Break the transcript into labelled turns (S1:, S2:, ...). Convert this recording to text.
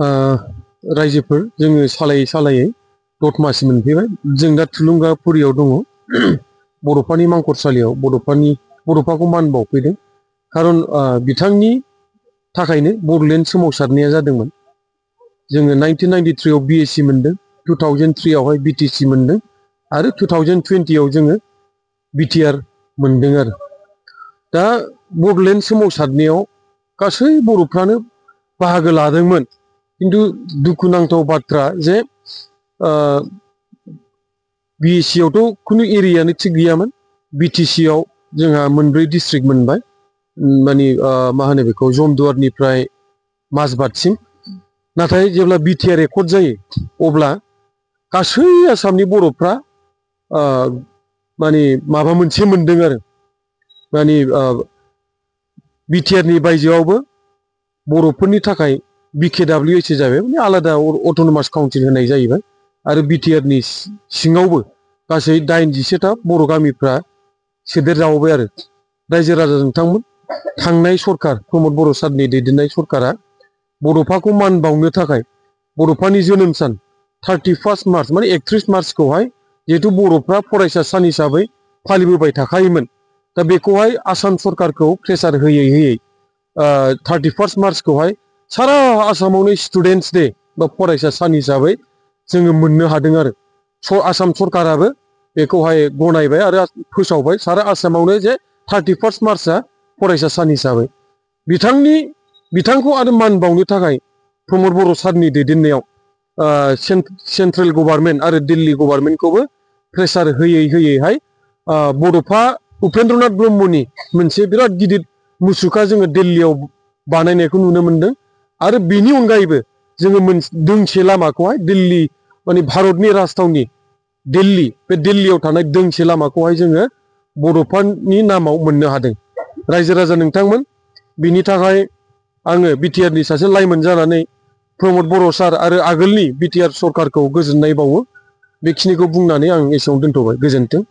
S1: रायजोफोर जोङो सालायै दतमासिम मोनफैबाय। जों दा थुलुंगाफुरियाव दङ। बड'फानि मांखरसालियाव बड'फाखौ मान बावफैदों। खारन बिथांनि थाखायनो बड'लेण्ड सोमावसारनाया जादोंमोन। जोङो 1993 आव BSc मोनदों, 2003 आवहाय BTC मोनदों आरो 2020 आव जोङो BTR मोनदों आरो। दा बड'लेण्ड सोमावसारनायाव गासै बर'फ्रानो बाहागो लादोंमोन। किन्तु दुखुनांथाव बाथ्रा जे BSc आवथ' खुनु एरियानो थिग गैयामोन। BTC आव जोंहा मोनब्रै डिस्ट्रिक्ट मोनबाय। माने मा होनो बेखौ जमदुवारनिफ्राय माजबातसिम। नाथाय जेब्ला BTR रेकर्ड जायो अब्ला गासै आसामनि बर'फ्रा माने माबा मोनसे मोनदों आरो। माने BTR नि बायजोआवबो बर'फोरनि थाखाय BKWS जाबाय, माने आलादा अट'नमास काउन्सिल होनाय जाहैबाय। आरो BTR नि सिङावबो गासै 86टा बर' गामिफ्रा सोदेरजाबावबाय आरो। रायजो राजा नोंथांमोन, थांनाय सरकार प्रमद बर' सारनि दैदेननाय सरकारा बड'फाखौ मान बावनो थाखाय बड'फानि जोनोम सान 31 मार्च माने 31 मार्चखौहाय जिहेतु बर'फ्रा फरायसा सान हिसाबै फालिबोबाय थाखायोमोन। दा बेखौहाय आसाम सरकारखौ प्रेसार होयै 31 मार्चखौहाय सारा आसामावनो स्टुडेन्टस डे बा फरायसा सान हिसाबै जोङो मोननो हादों आरो। आसाम सरकाराबो बेखौहाय गनायबाय आरो फोसावबाय सारा आसामावनो जे 31 मार्चआ फरायसा सान हिसाबै। बिथांखौ आरो मान बावनो थाखाय प्रमद बर' सारनि दैदेननायाव सेन्ट्रेल गभर्नमेन्ट आरो दिल्ली गभर्नमेन्टखौबो प्रेसार होयैहाय बड'फा उपेन्द्रनाथ ब्रह्मनि मोनसे बिराद गिदिर मुसुखा जोङो दिल्लीयाव बानायनायखौ नुनो मोनदों। आरो बेनि अनगायैबो जोङो दोंसे लामाखौहाय दिल्ली माने भारतनि राजथावनि दिल्ली, बे दिल्लीयाव थानाय दोंसे लामाखौहाय जोङो बड'फानि नामाव मोननो हादों। रायजो राजा नोंथांमोन, बिनि थाखाय आङो BTR नि सासे लाइमोन जानानै प्रमद बर' सार आरो आगोलनि BTR सरकारखौ गोजोननाय बावो। बेखिनिखौ बुंनानै आं एसेयावनो दोनथ'बाय। गोजोन्थों।